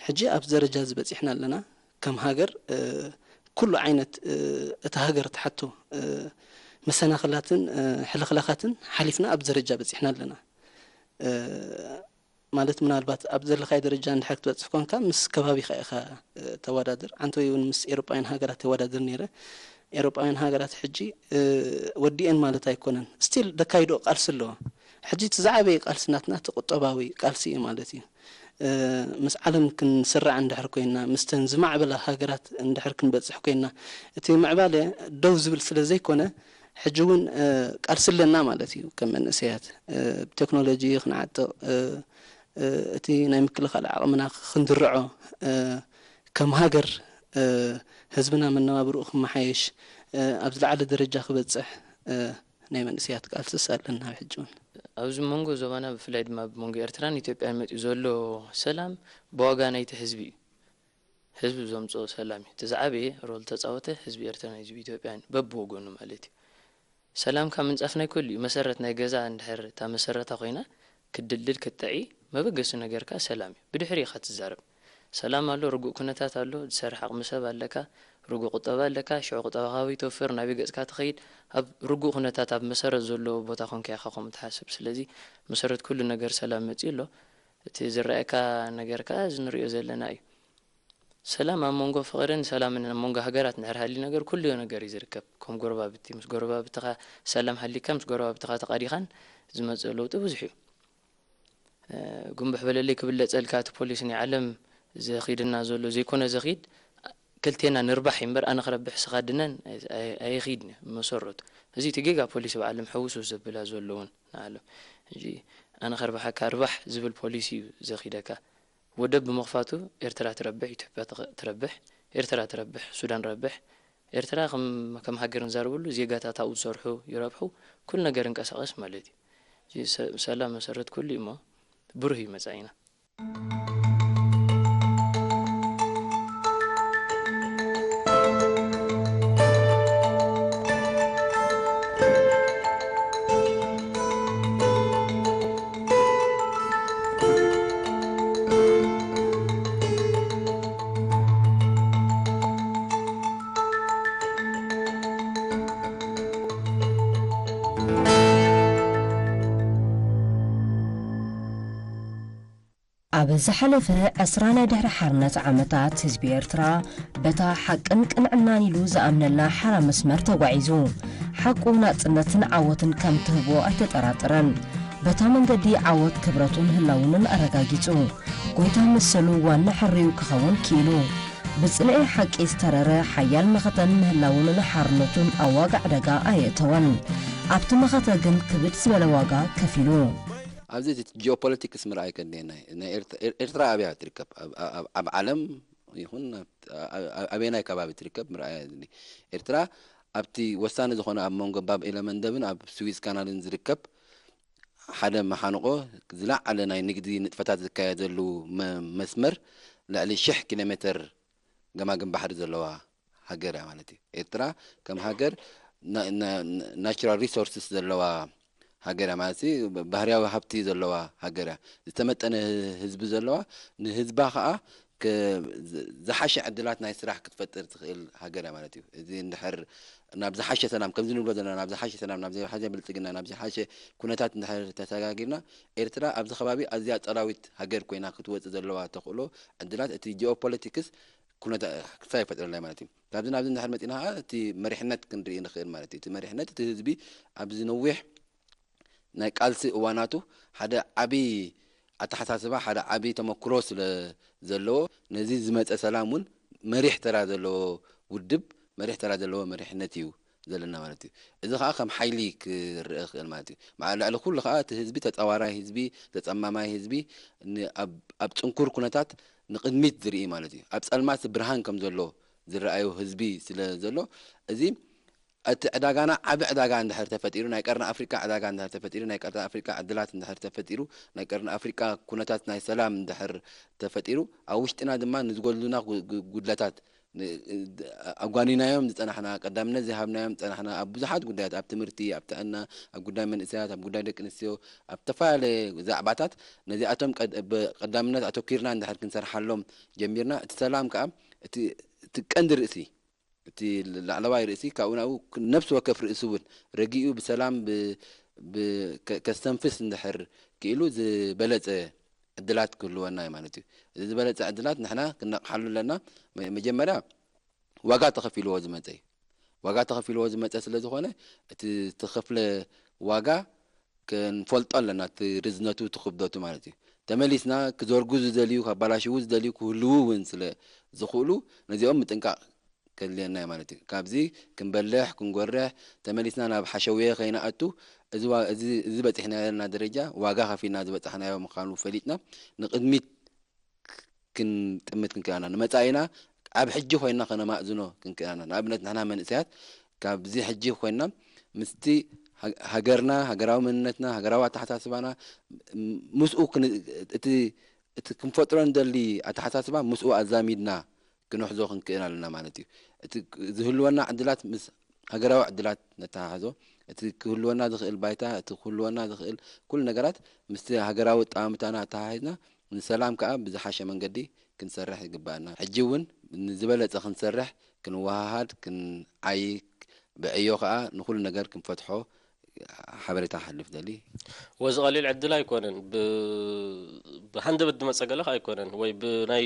ሕጂ ኣብዚ ደረጃ እዚ በጺሕና ኣለና። ከም ሃገር ኩሉ ዓይነት እታ ሃገር ትሓቶ መሰናኽላትን ሕልኽላኻትን ሓሊፍና ኣብዚ ደረጃ በጺሕና ኣለና። ማለት ምናልባት ኣብ ዘለኻዮ ደረጃ እንድሕር ክትበፅሕ ኮንካ ምስ ከባቢኻ ኢኻ ተወዳድር። ኣንተ ወይ እውን ምስ ኤሮጳውያን ሃገራት ተወዳድር ነይረ። ኤሮጳውያን ሃገራት ሕጂ ወዲኤን ማለት ኣይኮነን። ስቲል ደካይዶ ቃልሲ ኣለዎ። ሕጂ እቲ ዝዓበየ ቃልሲ ናትና እቲ ቁጠባዊ ቃልሲ እዩ ማለት እዩ። እ፣ ምስ ዓለም ክንስራዕ እንድሕር ኮይና፣ ምስተን ዝማዕበላ ሃገራት እንድሕር ክንበጽሕ ኮይና፣ እቲ ምዕባለ ደው ዝብል ስለ ዘይኮነ፣ ሕጂ እውን፣ እ፣ ቃልሲ ኣለና ማለት እዩ። ከም መንእሰያት፣ እ፣ ብቴክኖሎጂ ክንዓጥቕ፣ እ፣ እ፣ እቲ ናይ ምክልኻል ዓቕምና ክንድርዖ፣ እ፣ ከም ሃገር፣ እ፣ ህዝብና መነባብርኡ ክመሓየሽ፣ እ፣ ኣብ ዝለዓለ ደረጃ ክበጽሕ፣ እ፣ ናይ መንእሰያት ቃልስስ ኣለና ኣብ ሕጂ እውን። ኣብዚ መንጎ ዞባና፣ ብፍላይ ድማ ኣብ መንጎ ኤርትራን ኢትዮጵያን መጺኡ ዘሎ ሰላም ብዋጋ ናይቲ ህዝቢ እዩ። ህዝቢ ዘምጽኦ ሰላም እዩ። እቲ ዝዓበየ ሮል ተጻወተ ህዝቢ ኤርትራን ህዝቢ ኢትዮጵያን በብወገኑ ማለት እዩ። ሰላም ካብ ምንጻፍ ናይ ኩሉ እዩ። መሰረት ናይ ገዛ እንድሕር እታ መሰረታ ኮይና ክትድልድል ክትጥዒ መበገሲ ነገርካ ሰላም እዩ። ብድሕሪ ኢኻ ትዛረብ። ሰላም ኣሎ፣ ርጉእ ኩነታት ኣሎ፣ ዝሰርሕ ዓቕሚ ሰብ ኣለካ፣ ርጉእ ቁጠባ ኣለካ፣ ሽዑ ቁጠባኻ ኣበይ ተውፍር፣ ናበይ ገጽካ ትኸይድ፣ ኣብ ርጉእ ኩነታት ኣብ መሰረት ዘለዎ ቦታ ኮንካ ኢኻ ከምኡ ትሓስብ። ስለዚ መሰረት ኩሉ ነገር ሰላም መጺኡ ኣሎ። እቲ ዝረኣየካ ነገር ከኣ እዚ ንሪኦ ዘለና እዩ። ሰላም ኣብ መንጎ ፍቕርን ሰላምን ኣብ መንጎ ሃገራት እንድሕር ሃልዩ ነገር ኩሉ ነገር እዩ ዝርከብ። ከም ጎረባብቲ፣ ምስ ጎረባብትኻ ሰላም ሃሊካ፣ ምስ ጎረባብትኻ ተቓዲኻን ዝመጽእ ለውጢ ብዙሕ እዩ። እ፣ ጉንብሕ በለለይ ክብለጸልካ እቲ ፖሊሲ ናይ ዓለም ዘኺድና ዘሎ ዘይኮነ ዘኺድ፣ ክልቴና ንርባሕ እምበር ኣነ ክረብሕ ንስኻ ድነን ኣይ-፣ ኣይ-፣ ኣይኺድን እዩ መሰረቱ። እዚ እቲ ጌጋ ፖሊሲ ብዓለም ሕውስውስ ዘብላ ዘሎ እውን ንዓለም። ሕጂ ኣነ ከርብሓካ ርባሕ ዝብል ፖሊሲ እዩ ዘኺደካ። ወደብ ብምኽፋቱ ኤርትራ ትረብሕ፣ ኢትዮጵያ ትኸ-፣ ትረብሕ፣ ኤርትራ ትረብሕ፣ ሱዳን ረብሕ። ኤርትራ ከም፣ ከም ሃገር ንዛረበሉ ዜጋታት ኣብኡ ዝሰርሑ ይረብሑ፣ ኩሉ ነገር ይንቀሳቐስ ማለት እዩ። እዚ ሰ-፣ ሰላም መሰረት ኩሉ እዩ እሞ ብሩህ እዩ መጻኢና። ኣብ ዝሓለፈ ዕስራ ናይ ድሕሪ ሓርነት ዓመታት ህዝቢ ኤርትራ በታ ሓቅን ቅንዕናን ኢሉ ዝኣምነላ ሓራ መስመር ተጓዒዙ። ሓቁ ናጽነትን ዓወትን ከም ትህቦ ኣይተጠራጠረን። በታ መንገዲ ዓወት ክብረቱን ህላውንን ኣረጋጊጹ። ጎይታ መሰሉ ዋና ሕርዩ ክኸውን ክኢሉ። ብጽልኢ ሓቂ ዝተረረ ሓያል መኸተን ምህላውን ንሓርነቱን ኣብ ዋጋ ዕዳጋ ኣየእተወን። ኣብቲ መኸተ ግን ክብድ ዝበለ ዋጋ ከፊሉ። ኣብዚ እቲ ጂኦፖለቲክስ ምርኣይ ከድልየና እዩ። ናይ ኤርት-፣ ኤር-፣ ኤርትራ ኣብያ ትርከብ? ኣብ፣ ኣብ፣ ኣብ፣ ኣብ ዓለም ይኹን ኣብ፣ ኣብ፣ ኣብ ኣበየናይ ከባቢ ትርከብ ምርኣይ ኣድሊ። ኤርትራ ኣብቲ ወሳኒ ዝኾነ ኣብ መንጎ ባብ ኤለመንደብን ኣብ ስዊዝ ካናልን ዝርከብ ሓደ መሓንቆ ዝለዓለ ናይ ንግዲ ንጥፈታት ዝካየደሉ መ-፣ መስመር ልዕሊ ሽሕ ኪሎ ሜተር ገማግም ባሕሪ ዘለዋ ሃገር እያ ማለት እዩ። ኤርትራ ከም ሃገር ና-፣ ና-፣ ናቹራል ሪሶርስስ ዘለዋ ሃገር እያ ማለት እዩ። ባህርያዊ ሃብቲ ዘለዋ ሃገር እያ። ዝተመጠነ ህዝቢ ዘለዋ፣ ንህዝባ ኸኣ ከ-፣ ዝ-፣ ዝሓሸ ዕድላት ናይ ስራሕ ክትፈጥር ትኽእል ሃገር እያ ማለት እዩ። እዚ እንድሕር ናብ ዝሓሸ ሰላም፣ ከምዚ ንብሎ ዘለና፣ ናብ ዝሓሸ ሰላም፣ ናብ ዝሓሸ ብልጽግና፣ ናብ ዝሓሸ ኩነታት እንድሕር ተሰጋጊርና፣ ኤርትራ ኣብዚ ከባቢ ኣዝያ ጸላዊት ሃገር ኮይና ክትወጽእ ዘለዋ ተኽእሎ ዕድላት እቲ ጂኦፖለቲክስ ኩነታ ክሳብ ይፈጥረልና ማለት እዩ። ካብዚ ናብዚ እንድሕር መጺና ኸዓ እቲ መሪሕነት ክንርኢ ንኽእል ማለት እዩ። እቲ መሪሕነት እቲ ህዝቢ ኣብዚ ነዊሕ ናይ ቃልሲ እዋናቱ ሓደ ዓቢ ኣተሓሳስባ፣ ሓደ ዓቢ ተመክሮ ስለ ዘለዎ፣ ነዚ ዝመጸ ሰላም እውን መሪሕ ተራ ዘለዎ ውድብ፣ መሪሕ ተራ ዘለዎ መሪሕነት እዩ ዘለና ማለት እዩ። እዚ ኸዓ ከም ሓይሊ ክረአ ይኽእል ማለት እዩ። መዓ-፣ ልዕሊ ኩሉ ኸዓ እቲ ህዝቢ ተጻዋራይ ህዝቢ፣ ተጸማማይ ህዝቢ፣ ን-፣ ኣብ፣ ኣብ ጽንኩር ኩነታት ንቕድሚት ዝርኢ ማለት እዩ። ኣብ ጸልማት ብርሃን ከም ዘሎ ዝረኣዩ ህዝቢ ስለ ዘሎ፣ እዚ እቲ ዕዳጋና ዓቢ ዕዳጋ እንድሕር ተፈጢሩ፣ ናይ ቀርኒ ኣፍሪቃ ዕዳጋ እንድሕር ተፈጢሩ፣ ናይ ቀርኒ ኣፍሪቃ ዕድላት እንድሕር ተፈጢሩ፣ ናይ ቀርኒ ኣፍሪቃ ኩነታት ናይ ሰላም እንድሕር ተፈጢሩ፣ ኣብ ውሽጥና ድማ ንዝጎድሉና ጉ-፣ ጉ-፣ ጉድለታት ን-፣ ኣጓኒናዮም ዝጸናሕና፣ ቀዳምነት ዘይሃብናዮም ዝጸናሕና፣ ኣብ ብዙሓት ጉዳያት፣ ኣብ ትምህርቲ፣ ኣብ ጥዕና፣ ኣብ ጉዳይ መንእሰያት፣ ኣብ ጉዳይ ደቂ ኣንስትዮ፣ ኣብ ዝተፈላለየ ዛዕባታት ነዚኣቶም ቀድ-፣ ብቐዳምነት ኣተኲርና እንድሕር ክንሰርሓሎም ጀሚርና፣ እቲ ሰላም ከኣ እቲ፣ እቲ ቀንዲ ርእሲ፣ እቲ ላዕለዋይ ርእሲ ካብኡ ናብኡ ክ-፣ ነፍሲ ወከፍ ርእሲ እውን ረጊኡ ብሰላም ብ-፣ ብ-፣ ከ-፣ ከስተንፍስ እንድሕር ክኢሉ ዝበለጸ ዕድላት ክህልወና እዩ ማለት እዩ። እዚ ዝበለጸ ዕድላት ንሕና ክነቕሓሉ ኣለና። መ-፣ መጀመርያ ዋጋ ተኸፊልዎ ዝመጸ እዩ። ዋጋ ተኸፊልዎ ዝመጸ ስለ ዝኾነ እቲ ዝተኸፍለ ዋጋ ክንፈልጦ ኣለና፣ እቲ ርዝነቱ፣ እቲ ክብደቱ ማለት እዩ። ተመሊስና ክዘርጉ ዝደልዩ፣ ከባላሽዉ ዝደልዩ ክህልዉ እውን ስለ ዝኽእሉ፣ ነዚኦም ምጥንቃቕ ከድልየና እዩ ማለት እዩ። ካብዚ ክንበልሕ ክንጎርሕ፣ ተመሊስና ናብ ሓሸውየ ከይንኣቱ፣ እዚ ዋ-፣ እዚ፣ እዚ በፂሕናዮ ዘለና ደረጃ ዋጋ ከፊልና ዝበፃሕናዮ ምዃኑ ፈሊጥና ንቕድሚት ክንጥምት ክንክእል ኢና። ንመጻኢና ኣብ ሕጂ ኮይንና ከነማእዝኖ ክንክእል ኢና። ንኣብነት ንሕና መንእሰያት ካብዚ ሕጂ ኮይንና ምስቲ ሃ-፣ ሃገርና፣ ሃገራዊ መንነትና፣ ሃገራዊ ኣተሓሳስባና ም-፣ ምስኡ ክን-፣ እቲ፣ እቲ ክንፈጥሮ ንደሊ ኣተሓሳስባ ምስኡ ኣዛሚድና ክንሕዞ ክንክእል ኣለና ማለት እዩ። እቲ ዝህልወና ዕድላት ምስ ሃገራዊ ዕድላት ነተሓሕዞ። እቲ ክህልወና ዝኽእል ባይታ፣ እቲ ክህልወና ዝኽእል ኩሉ ነገራት ምስቲ ሃገራዊ ኣጠማምታና ኣተሓሒዝና ንሰላም ከኣ ብዝሓሸ መንገዲ ክንሰርሕ ይግባኣና። ሕጂ እውን ንዝበለጸ ክንሰርሕ፣ ክንወሃሃድ፣ ክንዓዪ፣ ብዕዮ ከኣ ንኹሉ ነገር ክንፈትሖ ሓበሬታ ክሕልፍ ደሊ። ወዚ ቀሊል ዕድል ኣይኮነን። ብ-፣ ብሃንደበት ዝመጸ ገለ ከኣ ኣይኮነን። ወይ ብናይ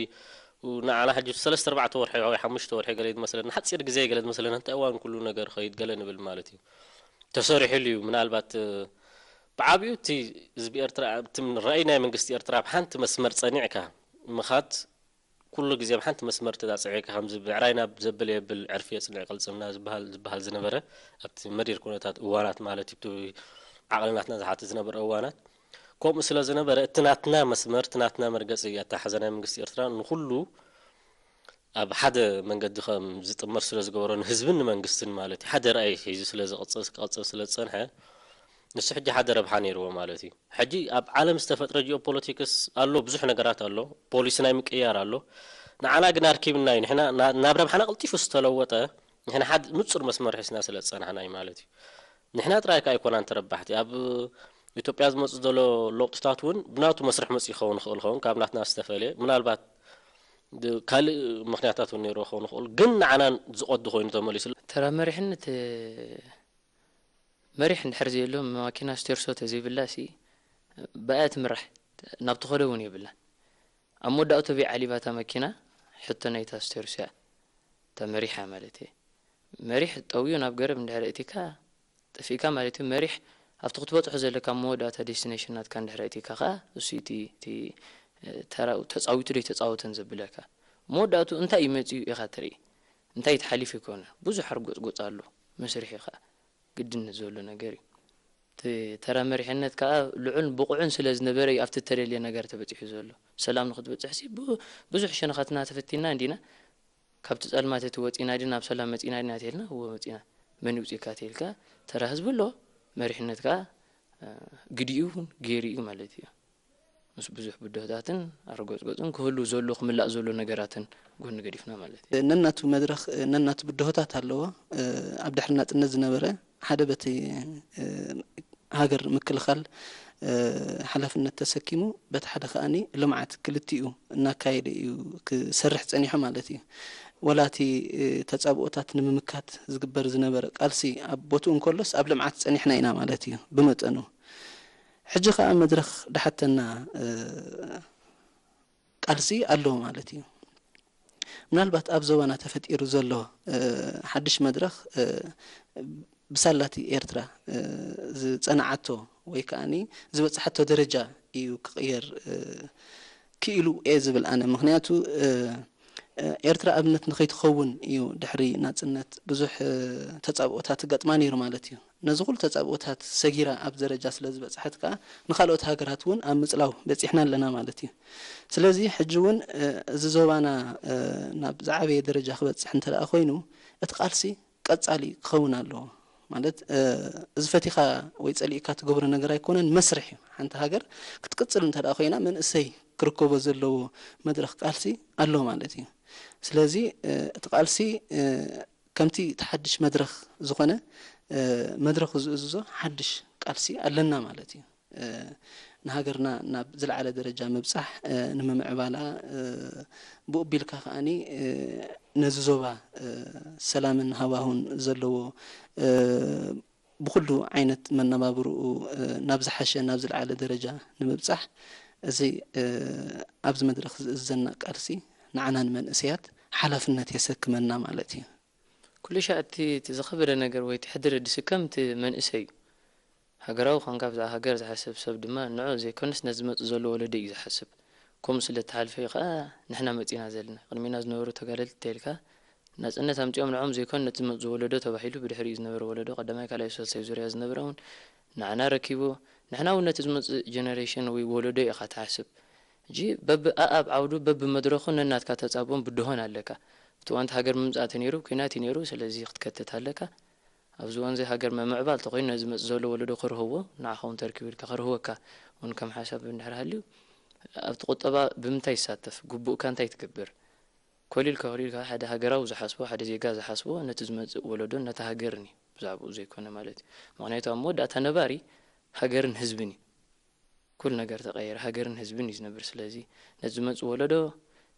ንዓና ሕጂ ሰለስተ ኣርባዕተ ወርሒ ወይ ሓሙሽተ ወርሒ ገለ ዝመስለና፣ ሓጺር ግዜ ገለ ዝመስለና፣ እንታይ እዋን ኩሉ ነገር ኸይድ ገለ ንብል ማለት እዩ። ተሰሪሑሉ እዩ። ምናልባት፣ እ፣ ብዓቢኡ እቲ ህዝቢ ኤርትራ፣ ኣብቲ ራእይ ናይ መንግስቲ ኤርትራ ኣብ ሓንቲ መስመር ጸኒዕካ ምኻድ፣ ኩሉ ግዜ ኣብ ሓንቲ መስመር ተጻጺዕካ፣ ከምዚ ብዕራይ ናብ ዘብል የብል ዕርፊ የጽንዕ ቅልጽምና ዝበሃል፣ ዝበሃል ዝነበረ ኣብቲ መሪር ኩነታት እዋናት ማለት እዩ፣ ኣብቲ ዓቕልናትና ዝሓትት ዝነበረ እዋናት፣ ከምኡ ስለ ዝነበረ፣ እቲ ናትና መስመር፣ እቲ ናትና መርገጺ ኣተሓሕዛ ናይ መንግስቲ ኤርትራ ንኹሉ ኣብ ሓደ መንገዲ ከም ዝጥመር ስለ ዝገበሮ፣ ንህዝብን ንመንግስትን ማለት እዩ፣ ሓደ ራእይ ሒዙ ስለ ዝቕጽል፣ ክቐጽል ስለ ዝጸንሐ፣ ንሱ ሕጂ ሓደ ረብሓ ነይርዎ ማለት እዩ። ሕጂ ኣብ ዓለም ዝተፈጥረ ጂኦፖለቲክስ ኣሎ፣ ብዙሕ ነገራት ኣሎ። ፖሊሲ ናይ ምቅያር ኣሎ። ንዓና ግን ኣርኪብና እዩ። ንሕና ና-፣ ናብ ረብሓና ቀልጢፉ ዝተለወጠ፣ ንሕና ሓደ ንጹር መስመር ሒዝና ስለ ዝጸናሕና እዩ ማለት እዩ። ንሕና ጥራይ ከኣ ኣይኮናን ተረባሕቲ። ኣብ ኢትዮጵያ ዝመጽእ ዘሎ ለውጥታት እውን ብናቱ መስርሕ መጽኡ ክኸውን ይኽእል ይኸውን፣ ካብ ናትና ዝተፈልየ። ምናልባት ድ-፣ ካልእ ምኽንያታት እውን ነይርዎ ክኸውን ይኽእል። ግን ንዓና ዝቐዱ ኮይኑ ተመሊሱ። ተራ መሪሕነት፣ መሪሕ እንድሕር ዘየሎ፣ ማኪና ስቴርሶ ተዘይብላ ሲ፣ ብኣያ ትምራሕ፣ ናብ ትኸዶ እውን የብላን። ኣብ መወዳእቱ በይ ዓሊባ እታ መኪና፣ ሕቶ ናይታ ስቴርሶ እያ፣ እታ መሪሓ ማለት እየ። መሪሕ ጠውዩ ናብ ገረብ እንድሕር እቲካ፣ ጠፊእካ ማለት እዩ። መሪሕ ኣብቲ ክትበጽሖ ዘለካ መወዳእታ ዴስቲኔሽን ናትካ እንድሕር እቲካ ከኣ፣ እሱ እቲ፣ እቲ፣ እ፣ ተራኡ ተጻዊቱ ዶ ኣይተጻወተን ዘብለካ። መወዳእቱ እንታይ እዩ መጺኡ ኢኻ ትርኢ። እንታይ ተሓሊፉ ይኮነ። ብዙሕ ኣርጎጽጎጽ ኣሎ። መስርሕ እዩ ከኣ። ግድነት ዘሎ ነገር እዩ። እቲ ተራ መሪሕነት ከኣ ልዑል ብቑዕን ስለ ዝነበረ እዩ ኣብቲ እተደልየ ነገር ተበጺሑ ዘሎ። ሰላም ንክትበጽሕ ሲ ቡ-፣ ብዙሕ ሸነኻትና ተፈቲና እንዲና። ካብቲ ጸልማት እቲ ወጺና ድና ናብ ሰላም መጺና ድና ተልና፣ እወ መጺና። መን ይውጽእካ ተልካ፣ ተራ ህዝቢ ኣሎ፣ መሪሕነት ከኣ፣ እ፣ ግዲኡ እውን ገይሩ እዩ ማለት እዩ። ምስ ብዙሕ ብድሆታትን ኣረጎጽጎጽን ክህሉ ዘሎ፣ ክምላእ ዘሎ ነገራትን ጎኒ ገዲፍና ማለት እዩ። ነናቱ መድረኽ፣ ነናቱ ብድሆታት ኣለዎ። ኣብ ድሕሪ ናጽነት ዝነበረ ሓደ በቲ፣ ሃገር ምክልኻል፣ ሓላፍነት ተሰኪሙ፣ በቲ ሓደ ከኣኒ ልምዓት ክልቲኡ እናካየደ እዩ ክሰርሕ ጸኒሑ ማለት እዩ። ወላ እቲ ተጻብኦታት ንምምካት ዝግበር ዝነበረ ቃልሲ ኣብ ቦትኡ እንከሎስ፣ ኣብ ልምዓት ጸኒሕና ኢና ማለት እዩ ብመጠኑ። ሕጂ ከኣ መድረኽ ድሓተና፣ እ፣ ቃልሲ ኣሎ ማለት እዩ። ምናልባት ኣብ ዞባና ተፈጢሩ ዘሎ፣ እ፣ ሓድሽ መድረኽ፣ እ፣ ብሳላቲ ኤርትራ፣ እ፣ ዝጸንዓቶ ወይ ከኣኒ ዝበጽሓቶ ደረጃ እዩ ክቕየር፣ እ፣ ክኢሉ እየ ዝብል ኣነ። ምኽንያቱ፣ እ፣ ኤርትራ ኣብነት ንኸይትኸውን እዩ ድሕሪ ናጽነት ብዙሕ፣ እ፣ ተጻብኦታት ትገጥማ ነይሩ ማለት እዩ። ነዚ ኩሉ ተጻብኦታት ሰጊራ ኣብ ደረጃ ስለ ዝበጽሐት ከኣ ንኻልኦት ሃገራት እውን ኣብ ምጽላው በጺሕና ኣለና ማለት እዩ። ስለዚ ሕጂ እውን፣ እ፣ እዚ ዞባና፣ እ፣ ናብ ዝዓበየ ደረጃ ክበጽሕ እንተ ደኣ ኮይኑ እቲ ቃልሲ ቀጻሊ ክኸውን ኣለዎ። ማለት፣ እ፣ እዚ ፈቲኻ ወይ ጸሊእካ ትገብሮ ነገር ኣይኮነን፣ መስርሕ እዩ። ሓንቲ ሃገር ክትቅጽል እንተ ደኣ ኮይና መንእሰይ ክርከቦ ዘለዎ መድረኽ ቃልሲ ኣሎ ማለት እዩ። ስለዚ፣ እ፣ እቲ ቃልሲ፣ እ፣ ከምቲ እቲ ሓድሽ መድረኽ ዝኾነ፣ እ፣ መድረኹ ዝእዝዞ ሓድሽ ቃልሲ ኣለና ማለት እዩ። እ፣ ንሃገርና ናብ ዝለዓለ ደረጃ ምብጻሕ፣ እ፣ ንምምዕባላ፣ እ፣ ብኡ ኣቢልካ ከኣኒ፣ እ፣ ነዚ ዞባ፣ እ፣ ሰላምን ሃዋሁን ዘለዎ፣ እ፣ ብኹሉ ዓይነት መነባብርኡ፣ እ፣ ናብ ዝሓሸ፣ ናብ ዝለዓለ ደረጃ ንምብጻሕ፣ እዚ፣ እ፣ ኣብዚ መድረኽ ዝእዘና ቃልሲ ንዓና ንመንእሰያት ሓላፍነት የሰክመና ማለት እዩ። ኩሉ ሻዕ እቲ፣ እቲ ዝኸበደ ነገር ወይ እቲ ሕድሪ ድስከም እቲ መንእሰይ እዩ። ሃገራዊ ኳንካ ብዛዕባ ሃገር ዝሓስብ ሰብ ድማ ንዑ ዘይኮነስ ነዚ ዝመጽእ ዘሎ ወለዶ እዩ ዝሓስብ። ከምኡ ስለ እተሓልፈ እዩ ከኣ ንሕና መጺእና ዘለና። ቅድሜና ዝነበሩ ተጋደልቲ እንተ ኢልካ ናጽነት ኣምጺኦም ንዖም ዘይኮን ነቲ ዝመጽእ ወለዶ ተባሂሉ ብድሕሪኡ ዝነበረ ወለዶ ቀዳማይ ካልኣይ ሳልሳይ ዙርያ ዝነበረ እውን ንዓና ረኪቡ ንሕና እውን ነቲ ዝመጽእ ጀነሬሽን ወይ ወለዶ ኢኻ ትሓስብ። ሕጂ በብኣኣብ ዓውዱ በብመድረኹ ነናትካ ተጻብኦን ብድሆን ኣለካ። ኣብቲ እዋንቲ ሃገር ምምጻእ ተነይሩ ኩናት እዩ ነይሩ፣ ስለዚ ክትከትት ኣለካ። ኣብዚ እዋን እዚ ሃገር ምምዕባል ተኾይኑ ነዚ ዝመጽእ ዘሎ ወለዶ ከርህዎ ንዓኻ እውን ተርኪቡ ኢልካ ከርህወካ እውን ከም ሓሳብ እንድሕር ሃልዩ ኣብቲ ቁጠባ ብምንታይ ይሳተፍ ግቡእካ እንታይ ትገብር ኮሊልካ ኮሊልካ ሓደ ሃገራዊ ዝሓስቦ ሓደ ዜጋ ዝሓስቦ ነቲ ዝመጽእ ወለዶን ነታ ሃገርን እዩ ብዛዕባኡ ዘይኮነ ማለት እዩ። ምክንያቱ ኣብ መወዳእታ ነባሪ ሃገርን ህዝብን እዩ። ኩሉ ነገር ተቐየረ ሃገርን ህዝብን እዩ ዝነብር። ስለዚ ነቲ ዝመጽእ ወለዶ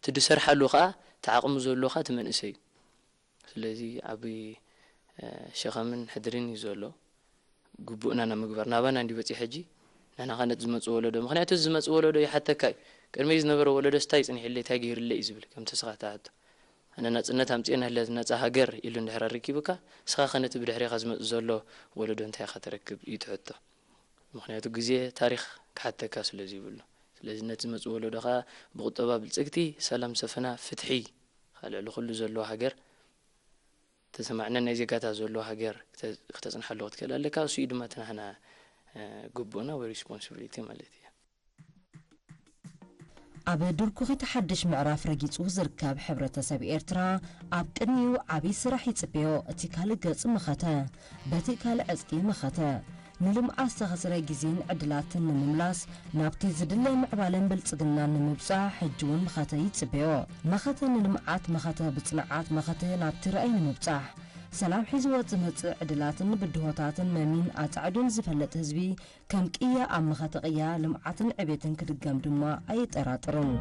እቲ ዝሰርሓሉ ከዓ እቲ ዓቕሚ ዘሎካ እቲ መንእሰይ እዩ። ስለዚ ዓብዪ ሸኸምን ሕድርን እዩ ዘሎ። ግቡእና ናብ ምግባር ናባና እንዲ በፂሕ ሕጂ ንሕና ከ ነቲ ዝመፅእ ወለዶ ምክንያቱ እዚ ዝመፅእ ወለዶ ይሓተካ እዩ። ቅድሚ ዝነበረ ወለዶ ስታይ ፅኒሕለይ እንታይ ገይርለይ እዩ ዝብል ከምቲ ስኻ ትሓቶ ኣነ ናፅነት ኣምፅኤ ናህለ ነፃ ሃገር ኢሉ እንድሕር ኣረኪቡካ እስኻ ከ ነቲ ብድሕሬኻ ዝመፅእ ዘሎ ወለዶ እንታይ ኢኻ ተረክብ እዩ ትሕቶ። ምክንያቱ ግዜ ታሪክ ክሓተካ ስለ ዝይብሉ ስለዚ ነቲ ዝመፅእ ወለዶ ከዓ ብቁጠባ ብልፅግቲ ሰላም ሰፈና ፍትሒ ልዕሊ ኩሉ ዘለዎ ሃገር ተሰማዕነት ናይ ዜጋታት ዘለዎ ሃገር ክተፅንሓሉ ክትክእል ኣለካ። እሱ እዩ ድማ እቲ ናህና ግቡእና ወይ ሪስፖንሲቢሊቲ ማለት እዩ። ኣብ ድርኩኺት ሓድሽ ምዕራፍ ረጊጹ ዝርከብ ሕብረተሰብ ኤርትራ፣ ኣብ ቅድሚኡ ዓቢ ስራሕ ይጽበዮ። እቲ ካልእ ገጽ መኸተ፣ በቲ ካልእ ዕጽቂ መኸተ፣ ንልምዓት ዝተኸስረ ግዜን ዕድላትን ንምምላስ፣ ናብቲ ዝድለ ምዕባለን ብልጽግናን ንምብጻሕ፣ ሕጂ እውን መኸተ ይጽበዮ። መኸተ ንልምዓት፣ መኸተ ብጽንዓት፣ መኸተ ናብቲ ራእይ ንምብጻሕ፣ ሰላም ሒዝዎ ዝመጽእ ዕድላትን ብድሆታትን መሚን ኣጻዕዱን ዝፈልጥ ህዝቢ፣ ከም ቅያ ኣብ መኸተ ቅያ፣ ልምዓትን ዕቤትን ክድገም ድማ ኣየጠራጥርን።